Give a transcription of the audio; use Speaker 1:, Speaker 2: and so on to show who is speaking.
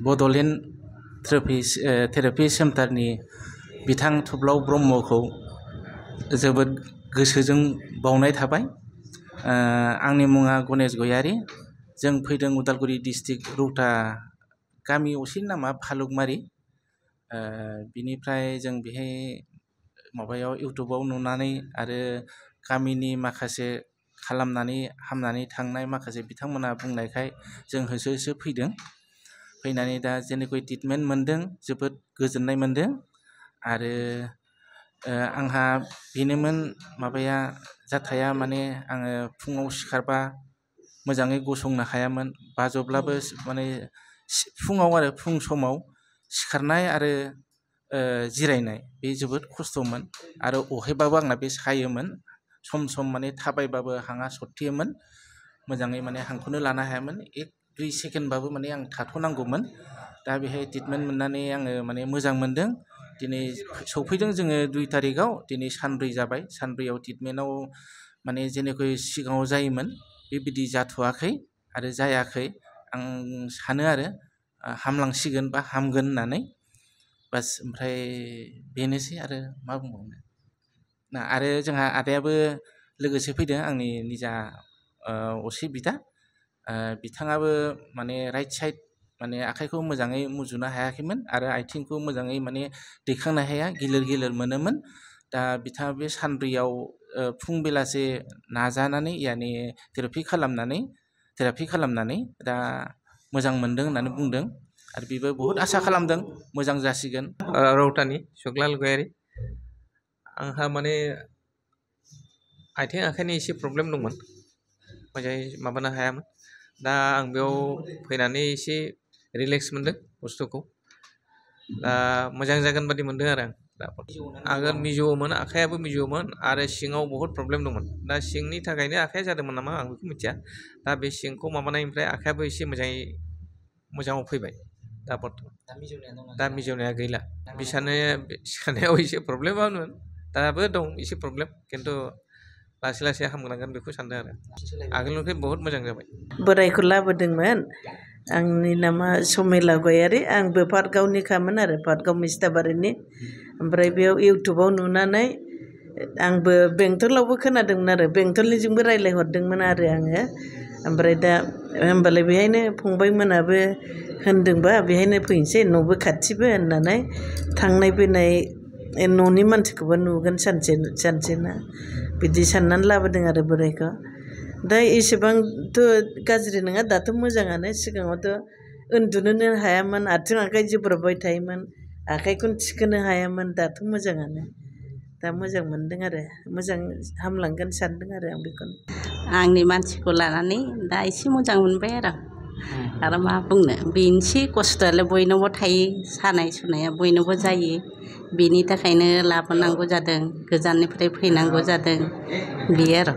Speaker 1: Bodoland therapy सेन्टारनि बिथां थुब्लाव ब्रह्मखौ जोबोद गोसोजों बावनाय थाबाय। आंनि मुङा गणेश गयारी। जों फैदों उदालगुरि डिस्ट्रिक्ट रौता गामि असेनि नामा भालुकमारि। बिनिफ्राय जों बेहाय माबायाव इउटुबाव नुनानै आरो गामिनि माखासे खालामनानै हामनानै थांनाय माखासे बिथांमोना बुंनायखाय जों होसो होसो फैदों। फैनानै दा जेनेकुइ ट्रिटमेन्ट मोनदों, जोबोद गोजोननाय मोनदों। आरो आंहा बेनोमोन माबाया जाथाया, माने आङो फुङाव सिखारबा मोजाङै गसंनो हायामोन, बाजोब्लाबो माने फुङाव आरो फुं समाव सिखारनाय आरो जिरायनाय बे जोबोद खस्थ'मोन। आरो अहेबाबो आंना बे सायोमोन, सम सम माने थाबायबाबो हाङा सरथेयोमोन, मोजाङै माने हांखौनो लानो हायामोन। 1-2 सेकेन्डबाबो माने आं थाथ'नांगौमोन। दा बेहाय ट्रिटमेन्ट मोननानै आङो माने मोजां मोनदों। दिनै सौफैदों जोङो 2 तारिखआव, दिनै सानब्रै जाबाय। सानब्रैयाव ट्रिटमेन्टआव माने जेनेकुइ सिगाङाव जायोमोन बेबायदि जाथ'वाखै आरो जायाखै। आं सानो आरो हामलांसिगोन बा हामगोन होननानै। बास, ओमफ्राय बेनोसै आरो मा बुंबावनो ना। आरो जोंहा आदायाबो लोगोसे फैदों, आंनि निजा असे बिदा। बिथाङाबो माने राइट साइड माने आखाइखौ मोजाङै मुजुनो हायाखैमोन आरो आथिंखौ मोजाङै माने दैखांनो हाया, गिलिर गिलिर मोनोमोन। दा बिथाङा बे सानब्रैयाव फुं बेलासे नाजानानै यानि थेरापि खालामनानै दा मोजां मोनदों होननानै बुंदों। आरो बेबो बहुद आसा खालामदों मोजां जासिगोन।
Speaker 2: रौतानि सुक्लाल गयारी। आंहा माने आथिं आखाइनि एसे प्रब्लेम दंमोन, मोजाङै माबानो हायामोन। दा आं बेयाव फैनानै एसे रिलेक्स मोनदों बुस्थुखौ। दा मोजां जागोन बादि मोनदों आरो आं दा। आगोल मिजौमोन, आखाइयाबो मिजौमोन आरो सिङाव बहुद प्रब्लेम दंमोन। दा सिंनि थाखायनो आखाइया जादोंमोन नामा आं बेखौ मिथिया। दा बे सिंखौ माबानायनिफ्राय आखाइयाबो एसे मोजाङाव फैबाय दा बर्थमान। दा मिजौनाया गैला। सिखारनायाव एसे प्रब्लेमामोन, दाबो दं एसे प्रब्लेम, खिन्थु लासै लासै हामलांगोन बेखौ सानदों आरो। आगोलनिफ्राय बहुद मोजां जाबाय।
Speaker 3: बोरायखौ लाबोदोंमोन। आंनि नामा समिला गयारी। आंबो पाटगावनिखामोन आरो, पाटगाव मिस्टाबारिनि। ओमफ्राय बेयाव इउटुबाव नुनानै आंबो बेंटलावबो खोनादोंमोन आरो, बेंटलनिजोंबो रायज्लायहरदोंमोन आरो आङो। ओमफ्राय दा होमबालाय बेहायनो फंबायमोनाबो होनदोंबा बेहायनो फैनोसै, न'बो खाथिबो होननानै थांनाय फैनाय न'नि मानसिखौबो नुगोन सानसेना बिदि साननानै लाबोदों आरो बोरायखौ। दा एसेबांथ' गाज्रि नङा, दाथ' मोजाङानो। सिगाङावथ' उन्दुनोनो हायामोन, आथिं आखाइ जोब्रबबाय थायोमोन, आखाइखौनो थिखोनो हायामोन। दाथ' मोजाङानो, दा मोजां मोनदों आरो मोजां हामलांगोन सानदों आरो आं बेखौनो।
Speaker 4: आंनि मानसिखौ लानानै दा एसे मोजां मोनबाय आरो मा बुंनो। बेनोसै खस्थ'आलाय बयनावबो थायो, सानाय सुनाया बयनावबो जायो। बेनि थाखायनो लाबोनांगौ जादों, गोजाननिफ्राय फैनांगौ जादों, बे आरो।